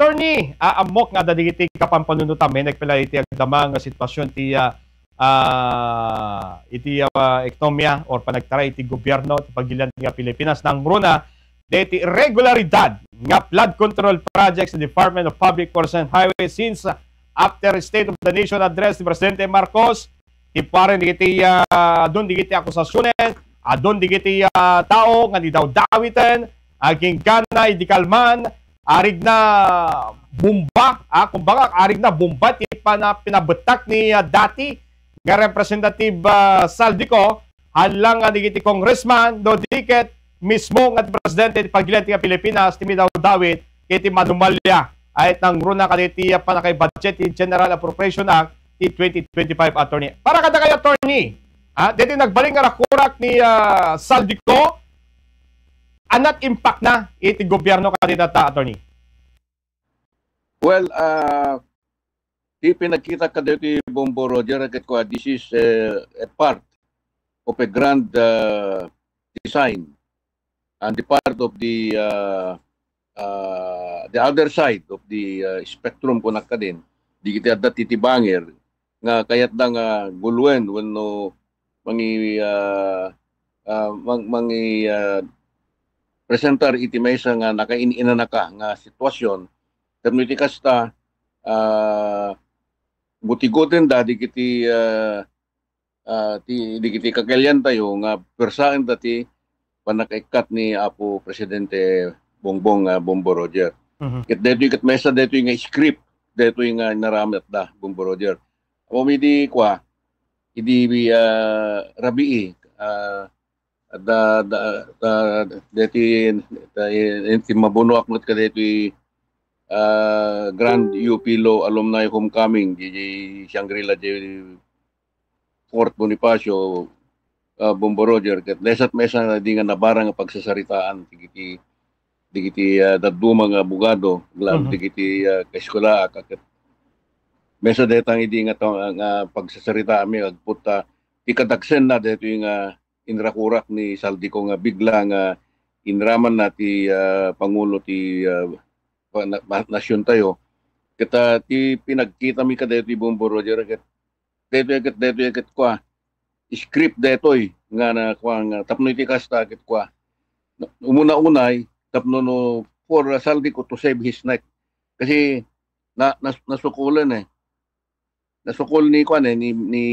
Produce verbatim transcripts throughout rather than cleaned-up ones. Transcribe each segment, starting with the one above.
Attorney, ah, ammok nga adda dagiti kapanpanunotam, may nagpila iti agdama nga sitwasyon ti, ah, ah, iti, ah, ekonomiya or panagtaray iti gobierno ti pagilian nga Pilipinas. Nangruna dagiti irregularidad nga flood control projects sa Department of Public Works and Highways since, ah, after State of the Nation Address ni Presidente Marcos. Ti paren dagiti, ah, adun dagiti akusasionen, adun dagiti, ah, tao nga didawdawiten, agingga idi kalman, arigna bomba, ah, kumbaga, arigna bomba ti pana-, pinabettak ni, ah, dati nga Representative, ah, Saldico, hallang nga dagiti congressman, no di ket mismo nga ti presidente ti pagilian ti nga Pilipinas ti midawdawit iti manumalya ay nangruna kaditi, ah, pannakaibajet ti General Appropriation Act ti twenty twenty-five, attorney. Para kadakayo, attorney, ah, diti nagbalin nga rakurak ni, ah, Saldico, anat impact na iti gobierno kadita ta, attorney? Well, ah, ti pinagkita kaditi Bombo Roger, ket kua, this is, eh, a part of a grand, ah, design and the part of the, ah, ah, the other side of the, ah, spectrum, kunak kadin, dagiti adda titibanger nga kayatda nga guluen wenno mangi-, ah, ah, mang-, mangi-, ah, presentar iti maysa nga nakain-inanaka nga sitwasyon. Tapno iti kasta, ah, gutigutenda dagiti, ah, ah, ti, dagiti kakailantayo nga persaen ta ti pannakaikkat ni Apo Presidente Bongbong, ah, Bombo Roger. Mhm. Ket daytoy ket maysa daytoy nga script, daytoy nga inaramidda, Bombo Roger. Ammom idi kua, idi, ah, rabii, ah, da, da, da, daytoy, da, ti mabunoak met kadaytoy, ah, Grand U P Law Alumni Homecoming, di, di Shangri-La, di Fort Bonifacio, ah, Bombo Roger, ket naisat maysa idi nga nabarang nga pagsasaritaan dagiti, dagiti, ah, dadduma nga abogado, aglaag Mhm. dagiti, ah, kaeskulaak, ket maysa dayta idi nga ta-, nga pagsasaritaanmi, agput ta ti kadaksenna daytoy nga inrakurak ni Saldico nga bigla nga inramanna ti, ah, pangulo ti, ah, pa-, na-, ma-, nasiontayo. Ket, ah, ti pinagkitami kadaytoy, Bombo Roger, ket daytoy ket, daytoy ket kua, script daytoy nga na, kua, nga tapno iti kasta ket kua, na-, umuna-unay tapno no for, ah, Saldico to save his neck. Kasi na-, nas-, nasukolen, eh. Nasukol ni, kuan, eh, ni, ni,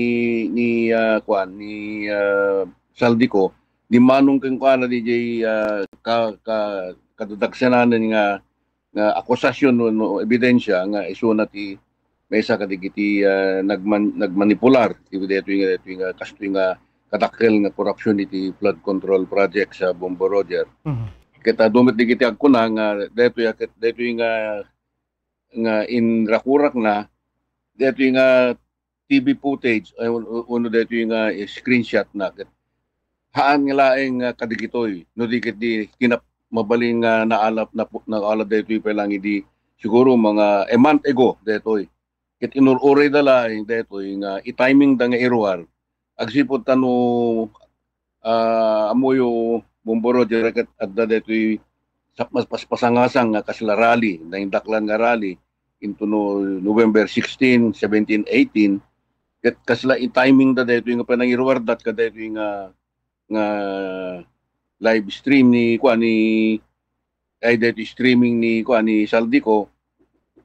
ni, ah, kuan, ni, ah, Saldico, dimmanong kenkuana diay, ah, ka-, ka-, kadadagsenanen nga nga akusasyon wenno ebidensya nga isuna ti maysa kadagiti, ah, nagman-, nagmanipular iti daytoy nga, daytoy nga kastoy nga kadakkel nga korupsyon iti flood control project sa Bombo Roger. Mhm. Ket adu met dagiti agkuna nga daytoy a ket, daytoy nga, nga inrakurakna, daytoy nga T V footage, ay, un-, un-, uno daytoy nga screenshot na ket haan nga laeng nga kadagitoy, no di ket di kinap-, mabalin nga naalap, napu-, naalap daytoy pay lang idi siguro mga a month ago daytoy. Ket inur-uray da laeng daytoy nga i-timing da nga iruar. Agsipud ta no ah, ammoyo, Bombo Roger, ket adda daytoy sa-, mas-, pas-, pasangasang nga kasla rally, naindaklan nga rally into no-, November sixteen, seventeen, eighteen, ket kasla i-timing da daytoy nga panangiruarda kadaytoy nga, nga live stream ni, kuan, ni, ay, daytoy streaming ni, kuan, ni Saldico,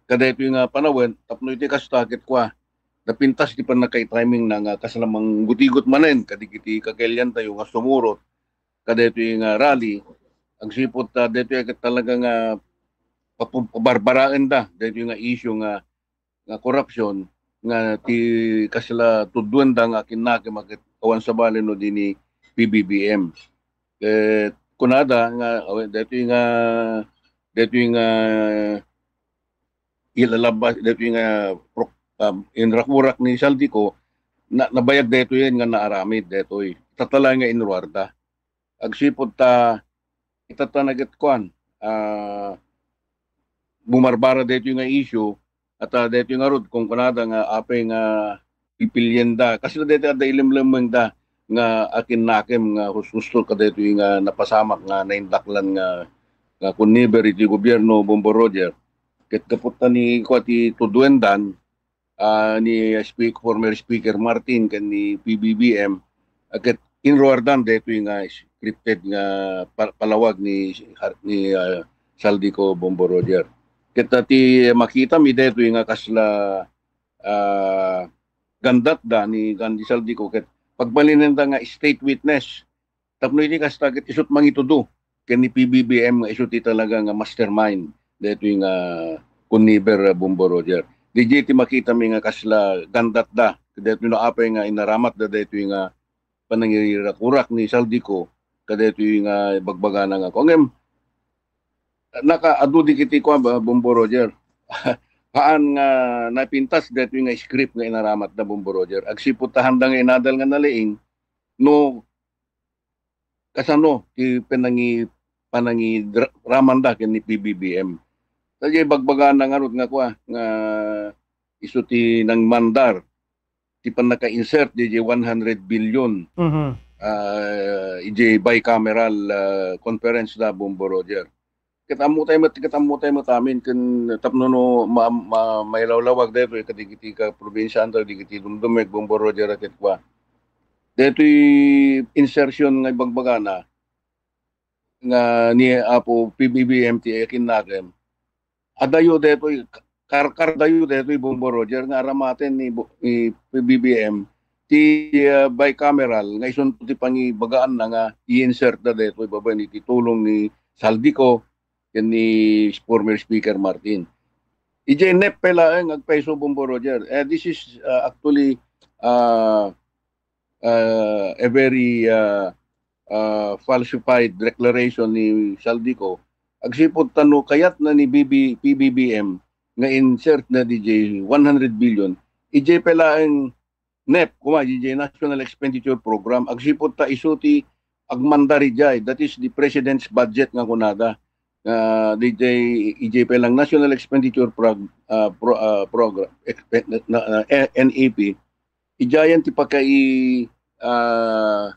kadaytoy nga panawen, tapno iti kasta, ket kua, napintas ti pannakatiming na nga kasla manggutigot manen kadagiti kakailiantayo nga sumurot kadaytoy nga rally. Agsipud ta daytoy ket talaga nga papu-, pabarbaraenda daytoy nga issue nga, nga korupsyon nga ti kasla tudduenda nga kinnakem a ket awan sabali no di ni P B B M. Ket kunada nga, awen, daytoy nga, daytoy nga ilalabas, daytoy nga pro-, um, inrakurak ni Saldico, na, nabayag daytoy nga naaramid daytoy. Tatala nga inruarda. Agsipud ta, itatta na ket kuan, ah, bumarbara daytoy nga issue, at, ah, daytoy ngarud, kunkunada nga apay nga pipilienda. Kasla daytoy adda ilemlemmengda nga akinnakem nga hus-, husto kadaytoy nga napasamak nga naindaklan nga, nga conniver iti gobierno, Bombo Roger. Ket gapu ta ni, kua, ti tuduendan, ah, ni Speak-, former Speaker Martin ken ni P B B M, ah, ket inruardan daytoy nga scripted nga pa-, palawag ni, ni, ah, Zaldy Co, Bombo Roger. Ket, ah, ti makitam, daytoy nga kasla, ah, gandatda ni, kan ni Zaldy Co, ket pagbalinenda nga state witness. Tapno iti kasta, ket isut' mangitudo ken ni P B B M nga isu ti talaga nga mastermind daytoy nga conniver, ah, Bombo Roger. Diay ti makitami nga kasla gandatda, daytoy no apay nga inaramatda daytoy nga panangirakurak ni Zaldy Co kadaytoy nga ibagbagana nga kua. Ngem, nakaadu dagiti kua, ba, Bombo Roger. Haan nga napintas daytoy nga script nga inaramatda, Bombo Roger. Agsipud ta haanda nga inadal nga nalaing no kasano ti panangi-, panangiramanda ken ni P B B M. Ta diay ibagbagana ngarud nga kua, nga isu ti nangmandar ti pannaka-insert diay one hundred billion, Mhm. ah, idiay bicameral, ah, conference da, Bombo Roger. Ket ammotay met, ket ammotay met amin ken tapno no ma-, ma-, mailawlawag daytoy kadagiti kaprobinsiaan, kadagiti dumdumeg, Bombo Roger, ket kua. Daytoy insertion nga ibagbagana nga ni Apo P B B M ti akinnakem. Adayo daytoy, karkardayo daytoy, Bombo Roger, nga aramaten ni Bo-, ni P B B M ti, ah, bicameral nga isunto ti pangibagaanna nga i-insert da daytoy babaen iti tulong ni Zaldy Co ken ni former Speaker Martin. Idiay NEP pay laeng agpayso, Bombo Roger. Eh, this is, ah, actually, ah, ah, a very, ah, ah, falsified declaration ni Zaldy Co. Agsipud ta no kayatna ni B B, P B B M nga insert na diay one hundred billion, idiay pay laeng NEP, koma, diay National Expenditure Program, agsipud ta isu ti agmandar idiay, that is the President's Budget nga kunada. Ah, diay, idiay pay laeng National Expenditure Prog-, ah, Pro-, ah, Program, expe-, na, na, eh, NEP, idiayen ti pakai-, ah,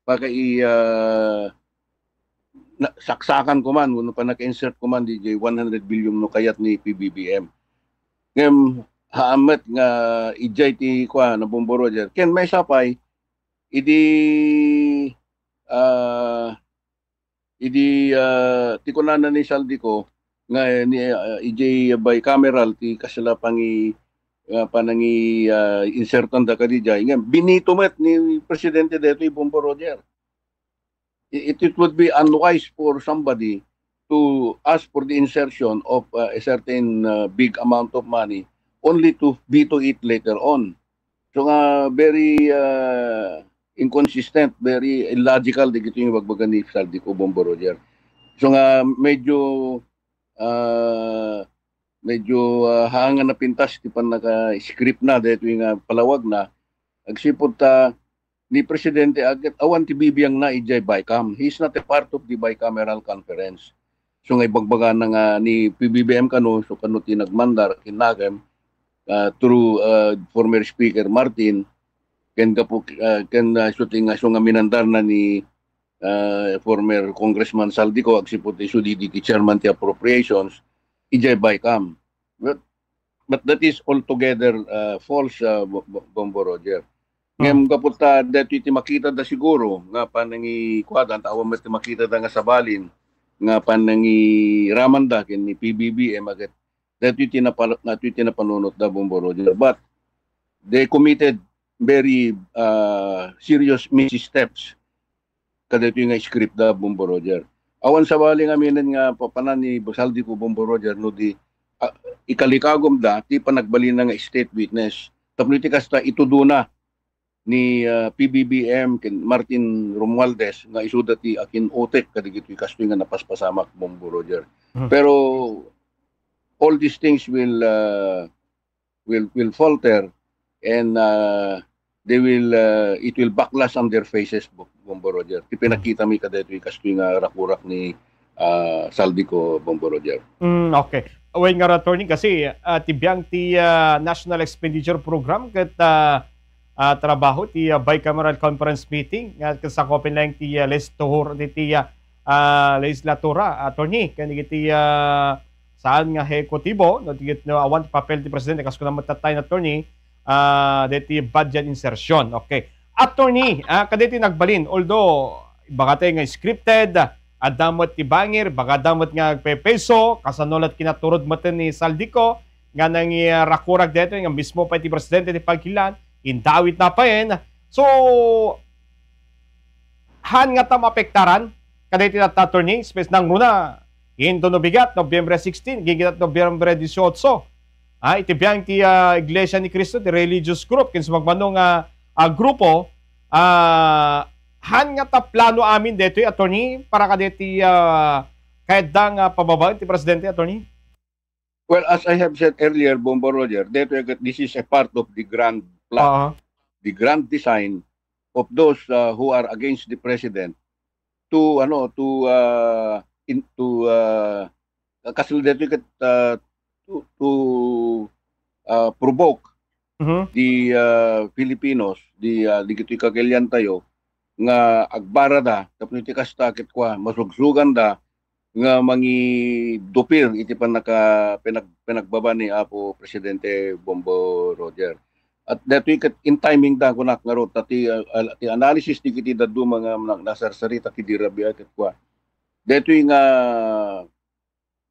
pakai-, ah, na-, saksakan koman wenno pannaka-insert koman diay one hundred billion no kayat ni P B B M. Ngem, haan met nga idiay ti kua, na, Bombo Roger. Ken maysa pay, idi, ah, idi, ah, ti kunana ni Zaldy Co nga, eh, ni, ah, idiay bicameral ti kasla pangi-, ah, panangi-, ah, insertanda kadidiay. Ngem, binito met ni Presidente daytoy, Bombo Roger. I-, it, it would be unwise for somebody to ask for the insertion of, uh, a certain, uh, big amount of money only to veto it later on. So nga, very, uh, inconsistent, very illogical dagitoy nga ibagbaga ni Zaldy Co, Bombo Roger. So nga, medyo, uh, medyo, uh, haan nga napintas ti pannaka-script na daytoy nga palawagna. Agsipud ta ni Presidente ket awan ti bibiangna idiay bicam. He is not a part of the bicameral conference. So nga ibagbagana nga ni P B B M kano, so kano ti nagmandar, kinnakem, ah, through, ah, former Speaker Martin, ken gapu, ah, ken, ah, isu ti nga, isu nga minandarna ni, ah, former Congressman Zaldy Co, agsipud isu daydi ti chairman ti appropriations, idiay bicam. But, but that is altogether, ah, false, ah, Bo-, Bo-, Bombo Roger. Ngem gapu ta daytoy ti makitada siguro nga panangikuada, ta awan met ti makitada nga sabalin nga panangiramanda ken ni P B B M, ket daytoy ti napal-, daytoy ti napanunotda, Bombo Roger. But they committed very, ah, serious missteps kadaytoy nga script da, Bombo Roger. Awan sabali nga aminen nga papanan ni Zaldy Co, Bombo Roger, no di, ah, ikalikagumda ti panagbalinna nga state witness. Tapno iti kasta, itudona ni, ah, P B B M ken Martin Romualdez nga isuda ti akin-utek kadagitoy kastoy nga napaspasamak, Bombo Roger. Mhm. Pero all these things will, ah, will, will falter and, ah, they will, ah, it will backlash on their faces, Bo-, Bombo Roger. Ti pinakita mi kadaytoy kastoy nga rakurak ni, ah, Zaldy Co, Bombo Roger. Mm, okay. Wen ngarud, attorney, kasi, ah, ti biang ti, ah, National Expenditure Program ket, ah, ah, trabaho ti, ah, bicameral conference meeting nga ket sakupen laeng ti, ah, legislatur-, ti, ti, ah, ah, legislatura, attorney, ken iti, ah, saan nga ehekutibo, no, ti, no, awan ti papel ti presidente, kas kuna met tatta, attorney, ah, deti budget insertion. Okay. Attorney, ah, kadeti nagbalin, although, ibagatayo nga scripted, adda met ti bangir, ibagada met nga agpepeso, kasano la't kinaturod met ni Zaldy Co, nga nangirakurak daytoy, nga mismo pay ti presidente ti pagkilan, indawitna payen. So, haan ngata maapektaran kadaytoy, attorney, espes-, nangruna, intono bigat, Nobyembre sixteen, gigitat Nobyembre dieciocho. Ah, iti biang ti, ah, Iglesia ni Cristo, ti religious group, ken sumagmamano nga, ah, grupo, ah, haan ngata plano amin daytoy, attorney, para kadaytoy, ah, kayatda nga pababaen ti presidente, attorney? Well, as I have said earlier, Bombo Roger, daytoy ket, this is a part of the grand plan, Oo. the grand design of those, uh, who are against the president to, ano, to, uh, in, to, uh, kasla daytoy ket, uh, to, to, uh, provoke Mhm. the, uh, Filipinos, the, uh, digitoy kakailiantayo, nga agbarada, tapno iti kasta ket kua, masugsuganda nga mangidupir iti pannaka-, pinag-, pinagbaba ni Apo Presidente Bombo Roger. At daytoy ket in timing da, kunak ngarud, ta ti, ah, al-, ti analysis ti kiti dadduma nga na-, nasarsarita ti di rabia ket kua. Daytoy nga,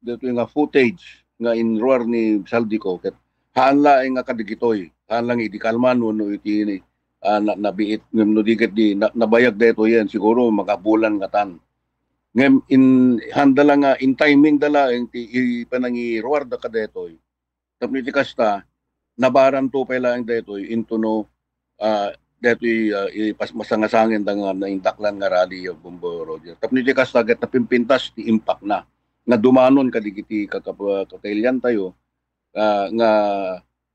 daytoy nga footage nga inruar ni Zaldy Co ket haan laeng nga kadigitoy, haan lang idi kalman wenno iti, ah, na-, nabiit, ngem no di ket di na-, nabayag daytoyen, siguro makabulan ngatan. Ngem in, haan da la nga in timing da laeng ti i-, panangiruarda kadaytoy. Tapno iti kasta, nabaranto pay laeng daytoy intono, ah, daytoy, ah, ipas-, masangasangen da nga naindaklan nga rally, ah, Bombo Roger. Tapno iti kasta, ket napimpintas ti impact na nga dumanon kadigiti kakap-, kakailiantayo, ah, nga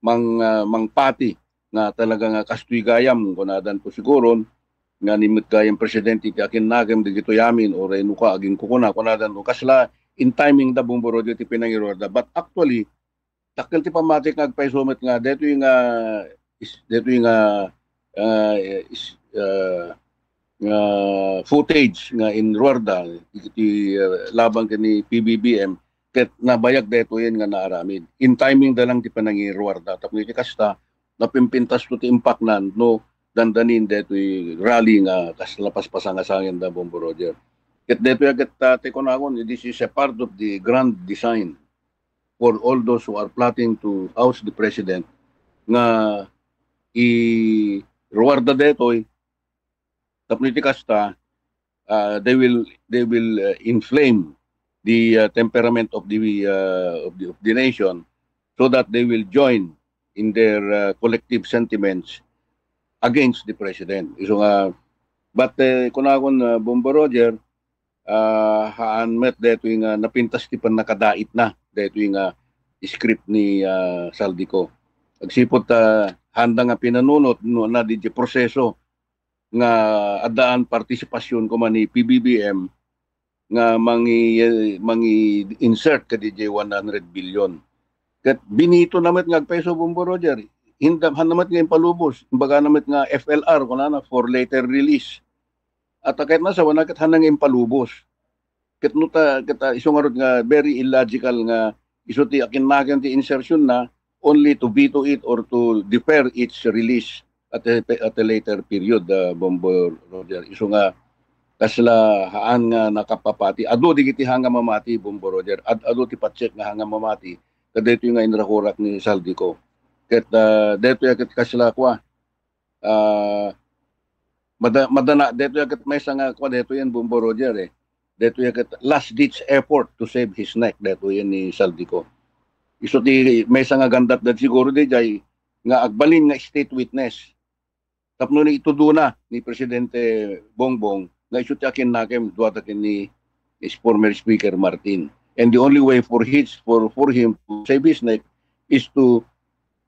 mang-, ah, mangpati nga talaga nga kastoy gayam, kunadanto siguron, nga ni met gayam presidente ti akinnakem dagitoy amin, uray no ka, agingkukuna, kunadanto, kasla in timing da, Bombo Roger, ti pinangiruarda. But actually, dakkel ti pammatik nga agpayso met nga daytoy nga is-, daytoy nga, ah, is-, ah, nga footage nga inruarda iti, ah, laban ken ni P B B M ket nabayag daytoyen nga naaramid. In timing da lang ti panangiruarda. Tapno iti kasta, napimpintasto ti impaknan no dandanin daytoy rally nga kasla paspasangasangen da, Bombo Roger. Ket daytoy a ket, ah, ti kunakon, this is a part of the grand design for all those who are plotting to oust the president nga iruarda daytoy tapno iti kasta, ah, they will, they will, uh, inflame the, uh, temperament of the, uh, of the, of the nation, so that they will join in their, uh, collective sentiments against the president. Isu nga, but, eh, kunakon, uh, Bombo Roger, ah, haan met daytoy nga napintas ti pannakadaitna daytoy nga script ni, ah, Zaldy Co. Agsipud ta haanda nga pinanunot no na didiay proseso nga addaan partisipasyon koma ni P B B M nga mangi-, mangi-insert kadidiay one hundred billion. Ket binito na met nga agpayso, Bombo Roger. Hinda-, haan na met nga impalubos. Imbaga na met nga F L R, kunana, for later release. At ket nasa, wana ket haan nga impalubos. Ket no ta, ket, ah, isu ngarud nga very illogical nga isu ti akinnakem ti insertion na only to veto it or to defer its release at a, at a later period, ah, Bombo Roger. Isu nga kasla haan nga nakapapati. Adu digiti haan nga mamati, Bombo Roger. Ad-, adu ti patsek nga haan nga mamati. Kadaytoy nga inrakurak ni Zaldy Co. Ket, ah, daytoy ket kasla kua, ah, mada-, madana, daytoy ket maysa nga kua, daytoy yan, Bombo Roger, eh. Daytoy ket last ditch effort to save his neck, daytoy yan ni Zaldy Co. Isu ti maysa nga gandat da siguro diay nga agbalin nga state witness. Tapno ni itudona ni Presidente Bongbong nga isu ti akinnakem, duada ken ni, ni former Speaker Martin. And the only way for his, for, for him to save his neck is to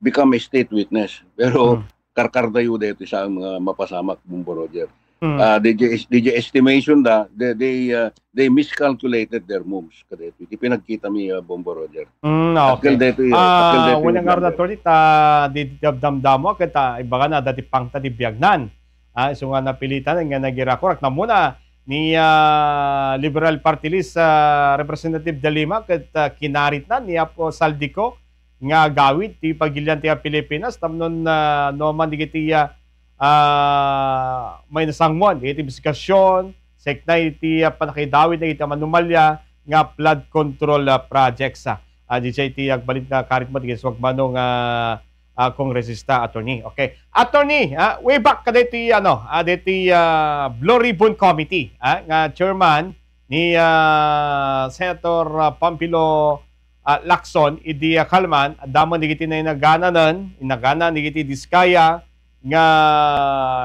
become a state witness. Pero Hmm. karkardayo daytoy sa mga mapasamak, Bombo Roger. Hmm. Ah, didiay, didiay estimation da, they, they, ah, they miscalculated their moves. Kadaytoy, iti pinagkita mi, ah, Bombo Roger. Hmm, okay. Dakkel daytoy, ah, dakkel daytoy, wala nga, Bombo. Attorney, ta di damdamo, ket, ah, ibaga na, dati pangta di biagnan. Ah, isu nga napilitan nga nagirakurak. Namuna, ni, ah, Liberal Party List, ah, Representative De Lima ket, ah, kinaritna ni Apo Zaldy Co nga agawid ti pagilian ti, ah, Pilipinas tapno, ah, no man dagiti, ah, ah, may nasanguan dagiti imbestigasyon, sekna iti, ah, pannakaidawid dagiti anomalya nga flood control, ah, projects, ah. Ah, diay ti agbalin nga karit mo, dagiti sumagmamano nga, ah, kongresista, attorney. Okay. Attorney, ah, way back kadaytoy, ano, ah, daytoy, ah, Blue Ribbon Committee, ah, nga chairman ni, ah, Senator, ah, Panfilo, ah, Lacson, idi, ah, kalman, adda man dagiti nainagananan, inaganan dagiti Diskaya nga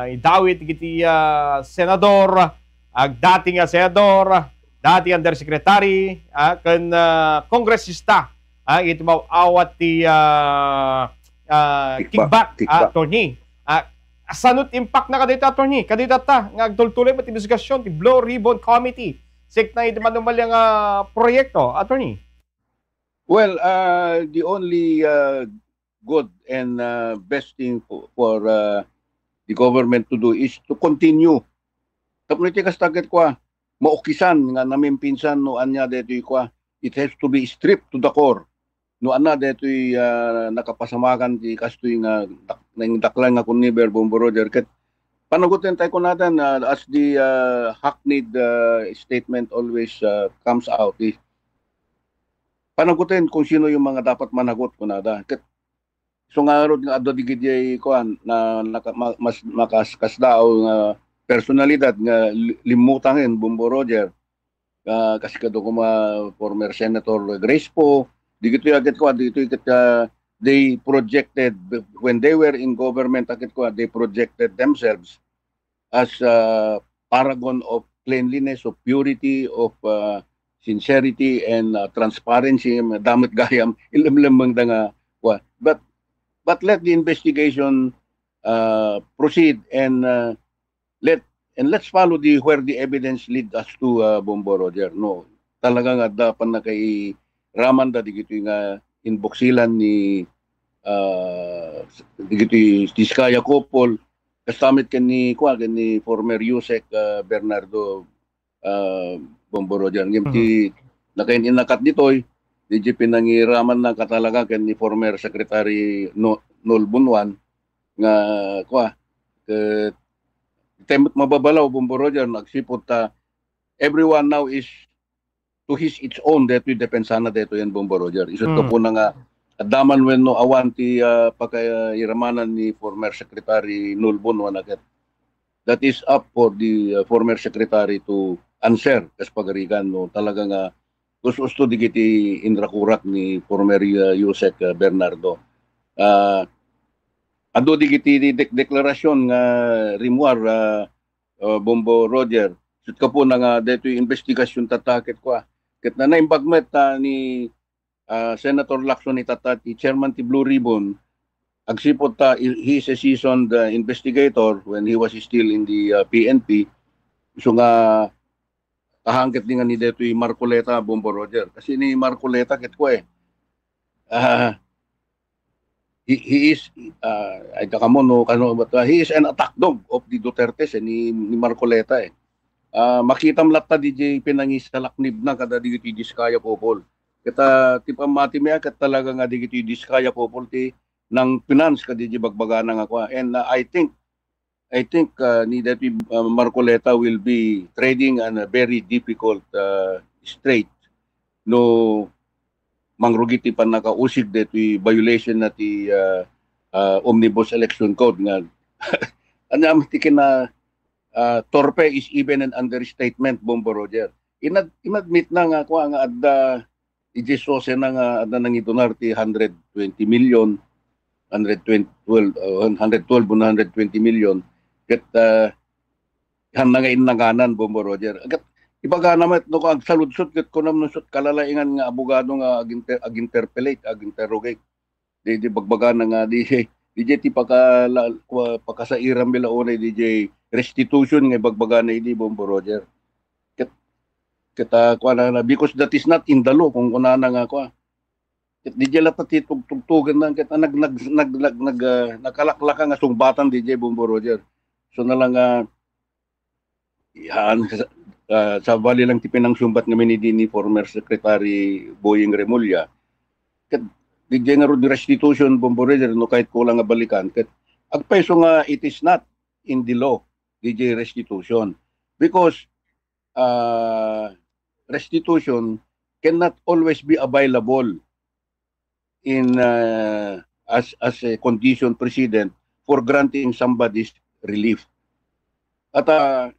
idawid dagiti, ah, senador, ag-, dati nga senador, dati undersecretary, ah, ken, ah, kongresista, ah, iti maawat ti, ah, ah, kickback, kickback, ah, kickback, attorney. Ah, sano ti impact na kadayta, attorney? Kadayta ta nga agtultuloy met ti imbestigasyon ti Blue Ribbon Committee. Sekna iti anomalya nga proyekto, attorney. Well, uh, the only, uh, good and, uh, best thing for, for, uh, the government to do is to continue. Tapno iti kasta ket kua, maukisan nga namimpinsan no ania daytoy kua, it has to be stripped to the core. No ania daytoy, ah, nakapasamagan ti kastoy nga dak-, nangdaklan nga conniver, Bombo Roger, ket panagoten tayo kunatan, ah, as the, ah, hackneyed, ah, statement always, ah, comes out, eh, panagoten kung sino yung mga dapat managot kunada. Ket isu ngarud nga adu digidiay kuan, na, naka-, ma-, mas makaskasdaaw nga personalidad nga li-, limmutangen, Bombo Roger. Ah, kas kadu koma former Senator Grace Poe, digitoy a ket kuan, digitoy ket, ah, they projected, when they were in government, a ket kuan, they projected themselves as a paragon of cleanliness, of purity, of, uh, sincerity, and, uh, transparency. Damet gayam, ilemlemmengda nga, wa-, but, but let the investigation, uh, proceed and, uh, let, and let's follow the, where the evidence lead us to, uh, Bombo Roger. No, talaga nga adda pannakairamanda digitoy nga inbuksilan ni, uh, digitoy Diskaya couple, kasta met ken ni, kua, ken ni former USEC, ah, Bernardo, ah, Bombo Roger. Ngem ti nakain-innakat ditoy, diay pinangiramanna katalaga ken ni former Secretary No-, Nol Bunuan nga, kua, ket, ti met mababalaw, Bombo Roger, no agsipud ta everyone now is to his its own daytoy depensana daytoyen, Bombo Roger. Isu ta puna nga adda man wenno awan ti, ah, pakairamanan ni former Secretary Nol Bunuan a ket, that is up for the, ah, former secretary to answer kas pagarigan no talaga nga us-usto digiti inrakurak ni former, ah, USEC, ah, Bernardo. Ah, adu digiti dek-, deklarasyon nga rimmuar, ah, uh, Bombo Roger. Ket gapu na nga daytoy investigasyon tatta ket kua. Ket na naimbag met, ah, ni, ah, Senator Lacson itatta ti chairman ti Blue Ribbon, agsipud ta i-, he is a seasoned, uh, investigator when he was still in the, uh, P N P. So nga, kahaan ket ni nga ni daytoy Marcoleta, Bombo Roger. Kasi ni Marcoleta ket kua, eh. Ah, he, he is, ah, ay, kakamono, kano, but, ah, he is an attack dog of the Dutertes, eh, ni, ni Marcoleta, eh. Ah, makitam latta diay pinangisalaknibna kada digiti Diskaya couple. Ket ti pammatimi a ket talaga nga digiti Diskaya couple ti nang-finance kadi diay bagbagana nga kua. And, ah, I think I think, uh, ni daytoy, uh, Marcoleta will be treading on a very difficult, uh, strait no mangrugi ti pannakausig daytoy violation na ti, uh, uh, Omnibus Election Code nga ania met ti kina, uh, torpe is even an understatement, Bombo Roger. Inad-, inadmit na nga kua nga adda iti sosena nga adda nangidunar ti hundred twenty million, hundred twenty, twelve, uh, hundred twelve wenno hundred twenty million. Ket, uh, han na nga innanganan, Bombo Roger. Ket ibagana met no agsaludsod ket kunam no sut kalalaingan nga abogado nga aginter-, aginterpellate, aginterrogate. Di, di bagbagana nga di, di, di ti pakala-, kua-, pakasairan bila unay di, di restitution nga ibagbagana idi, Bombo Roger. Ket, ket, ah, kuana na, because that is not in the law, kung kunana nga, kua. Ket di latta ti tugtugtugen na, ket, ah, nag-, nag-, nag-, nag-, nag-, ah, nagkalaklaka nga sungbatan di, Bombo Roger. So na lang, ah, yan, ah, sabali lang ti pinangsungbat ngamin idi ni former Secretary Boying Remulla. Ket diay ngarud restitution, Bombo Roger, no, kayatko lang nga balikan, ket agpayso nga it is not in the law, diay restitution. Because, ah, restitution cannot always be available in, ah, as, as a condition precedent for granting somebody's relief. At, ah,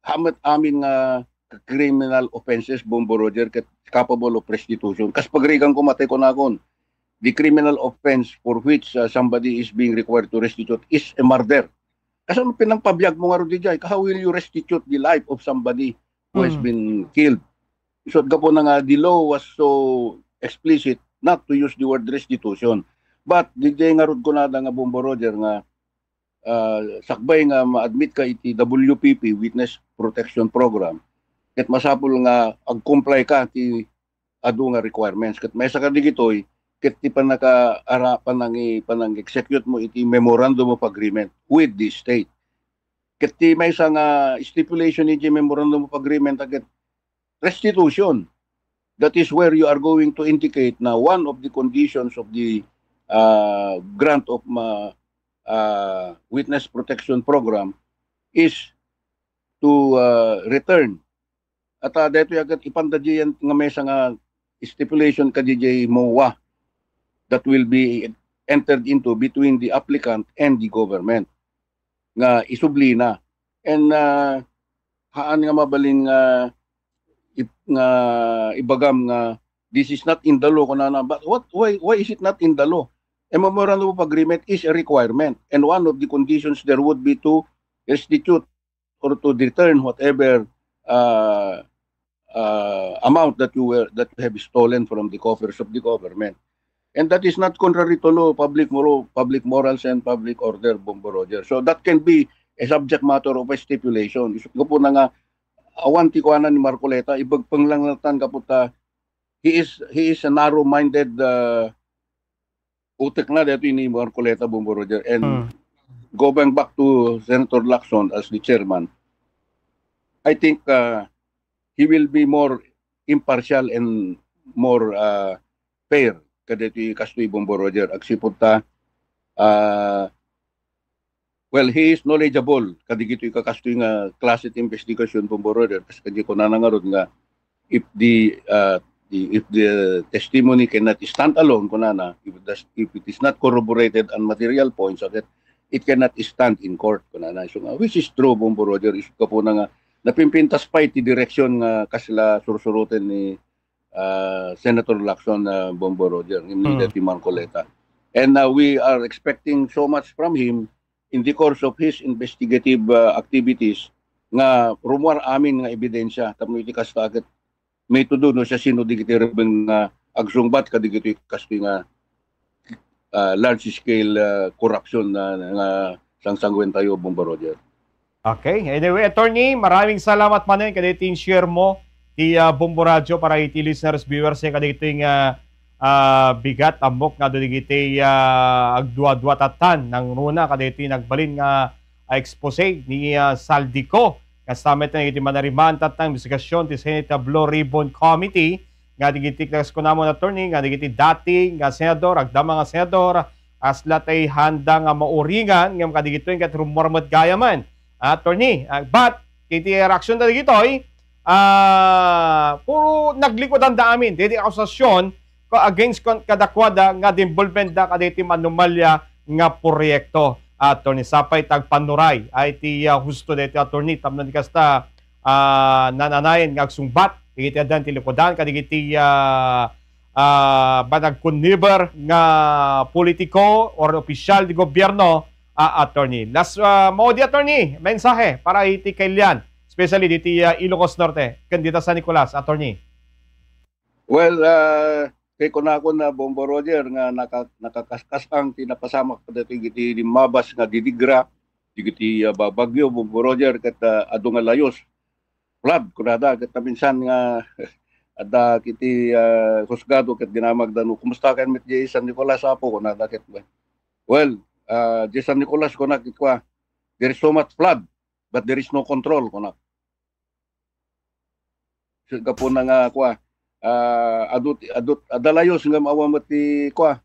hamet amin nga criminal offenses, Bombo Roger, ket capable of restitution. Kas pagrigan ko, matay ko nakon, the criminal offense for which, ah, somebody is being required to restitute is a murder. Kasano pinangpabiag mo ngarud diay? How will you restitute the life of somebody who has Mm. been killed? So, gapu na nga, the law was so explicit not to use the word restitution. But diay ngarud kunada nga, Bombo Roger, nga, ah, sakbay nga ma-admit ka iti W P P, Witness Protection Program, ket masapul nga ag-comply ka ti adu nga requirements. Ket maysa kadagitoy, ket ti panaka-, ara-, panangi-, panang-execute mo iti memorandum of agreement with the state. Ket ti maysa nga stipulation iti memorandum of agreement, ket restitution. That is where you are going to indicate na one of the conditions of the, ah, grant of ma-, ah, witness protection program is to, ah, return. At, ah, daytoy ket ipanda diay nga maysa nga stipulation kadi diay MOA that will be entered into between the applicant and the government nga isubli na. And, ah, haan nga mabalin nga ip-, nga ibagam nga this is not in the law, kunana. But what, why, why is it not in the law? A memorandum of agreement is a requirement, and one of the conditions there would be to restitute or to return whatever, uh, uh, amount that you were, that you have stolen from the coffers of the government. And that is not contrary to law, public moro-, public morals and public order, Bombo Roger. So that can be a subject matter of a stipulation. Isut ko po na nga, awan ti kuana ni Marcoleta, ibagpeng lang natan kaputa, he is, he is a narrow-minded, uh, utek na dito ni Marcoleta, Bombo Roger. And Hmm. going back to Senator Lacson as the chairman, I think, uh, he will be more impartial and more, uh, fair kadagitoy kastoy, Bombo Roger. Agsipud ta, uh, well, he is knowledgeable kadagitoy kakastoy nga klase ti investigation, Bombo Roger. Kas kadi kunana ngarud nga if the, uh, the, if the testimony cannot stand alone, kunana, if it does, if it is not corroborated on material points, okay, it cannot stand in court, kunana. So nga, which is true, Bombo Roger, is kapuna nga napimpintas pay ti direksyon nga kasla sursuroten ni, uh, Senator Lacson, uh, Bombo Roger, ni Hmm. Deputy Marcoleta. And, uh, we are expecting so much from him in the course of his investigative, uh, activities nga rummuar amin nga ebidensya tapno iti kasta ket maitudo no siasino dagiti rebbeng nga agsungbat kadagitoy kastoy nga, uh, large scale, uh, corruption na, nga sangsanguentayo, Bombo Roger. Okay. Anyway, attorney, maraming salamat manen kadagiti in-share mo ti, ah, Bombo Radio para iti listeners, viewers, eh, kadagitoy nga, ah, bigat, ammok nga adu dagiti, ah, agdua-dua tattan nangruna kadagitoy nagbalin nga, ah, expose ni, ah, Zaldy Co. Kasta met dagiti manariman tattan investigasyon ti Senate Blue Ribbon Committee nga dagiti kas kunamon, attorney, nga dagiti dati nga senador, agdama nga senador, asla tay handa nga mauringan ngem kadagitoy ket rummuar met gayamen. Attorney, ah, but iti reaksyon da dagitoy, ah, puro naglikudanda amin dagiti akusasyon ko against kon-, kadakuada nga involvement da kadagiti manomalya nga proyekto. Attorney, sapay ta agpannuray ay ti, ah, husto dagiti attorney tapno di kasta, ah, nananayen nga agsungbat dagiti addan ti likudan kadagiti, ah, ah, panagkunniber nga politiko or opisyal di gobyerno, ah, attorney. Last, ah, maudi, attorney, mensahe para iti kailian, especially diti, ah, Ilocos Norte, ken dita San Nicolas, attorney. Well, ah, kay kunakon na, Bombo Roger, nga naka-, nakakaskas-ang ti napasamak dagiti iti limmabas nga didigra, dagiti, ah, ba-, bagyo, Bombo Roger, ket, ah, adu nga layus. Flood, kunada, ket minsan nga adda iti, ah, husgado ket dinamagda no, "Kumusta kayo met diay San Nicolas, Apo?" kunada ket, well, ah, diay San Nicolas, kunak, ket kua, "There is so much flood, but there is no control," kunak. gapuna nga kua, ah, adu ti, adu, adda layus ngem awan met ti kua,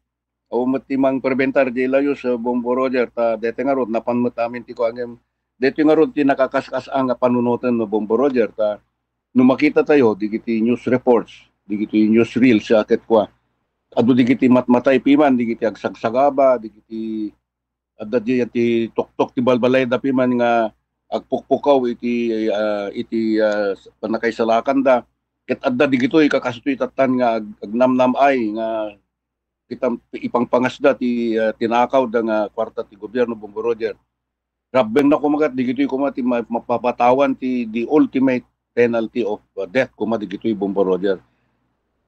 awan met ti mangprebentar diay layus, ah, Bombo Roger, ta daytoy ngarud, napan met amin ti kua ngem, daytoy ngarud ti nakakaskas-ang a panunoten no Bombo Roger, ta no makita tayo, digiti news reports, digiti news reels, ah, ket kua, adu digiti matmatay piman, digiti agsagsagaba, digiti adda diay ti tuktok ti balbalayda piman nga agpukpukaw iti, ah, iti, ah, pannakaisalakanda. Ket adda digitoy kakastoy tattan nga ag-, agnamnam-ay nga kita ipangpangasda ti, ah, tinakawda nga kuarta ti gobierno, Bombo Roger. Rabbeng na kumagat digitoy kuma ti ma-, mapapatawan ti the ultimate penalty of, ah, death kuma digitoy, Bombo Roger.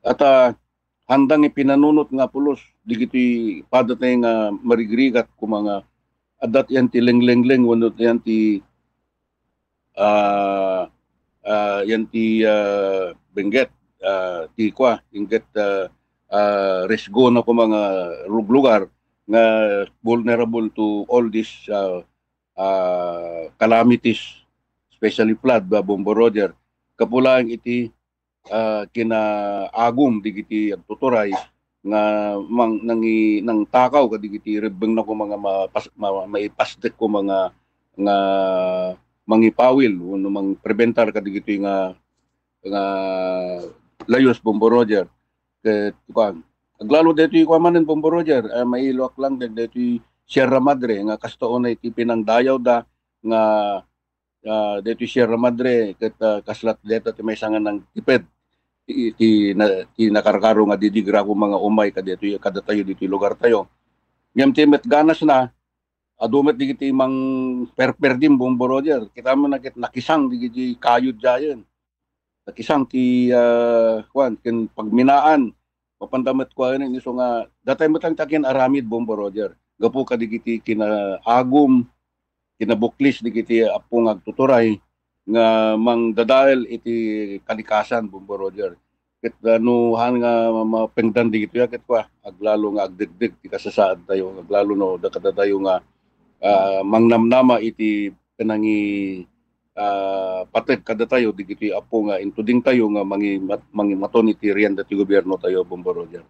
At, ah, handang ipinanunot nga pulos digitoy padatay nga marigrigat kuma nga adda ti yan ti lenglengleng wenno ti yan ti, ah, ah, yan ti, ah, bengget, ah, ti kua, bengget, ah, ah, risgo na kuma nga luglugar nga vulnerable to all this, ah, ah, calamities, especially flood, ba, Bombo Roger. Kapulang iti ah, kinaagum digiti agtuturay nga mang-, nangi-, nangtakaw kadigiti rebbeng na kuma nga mapas-, ma-, maipasdek kuma nga, nga mangipawil wenno mangprebentar kadigitoy nga, nga layus, Bombo Roger. Ket, kuan, aglalo daytoy kuan manen, Bombo Roger, ah, mailuak lang daytoy Sierra Madre nga kasta unay ti pinangdayawda nga ah, daytoy Sierra Madre, ket, ah, kasla dayta ti maysa nga nangtiped ti, ti na, ti nakarkaro nga didigra ko mga umay kadaytoy, kadatayo ditoy lugar tayo. Ngem ti met ganas na, adu met digiti mangperperdim, Bombo Roger. Kita mo na ket nakisang digiti kayo diayen. Nakisang ti, ah, kuan, ken pagminaan, mapanda met kuanen isu nga, datay met lang ti akin-aramid, Bombo Roger. Gapu kadigiti kinaagum, kinabuklis digiti appo nga agtuturay nga mangdadael iti kalikasan, Bombo Roger. Ket, ah, no han nga mapengdan digitoy, ket kua, aglalo nga agdegdeg ti kasasaad tayo, aglalo no, da kadatayo nga, ah, mangnamnama iti panangi-, ah, pateg kadatayo, digitoy appo nga intuding tayo nga mangi-, mangimaton iti rienda ti gobierno tayo, Bombo Roger.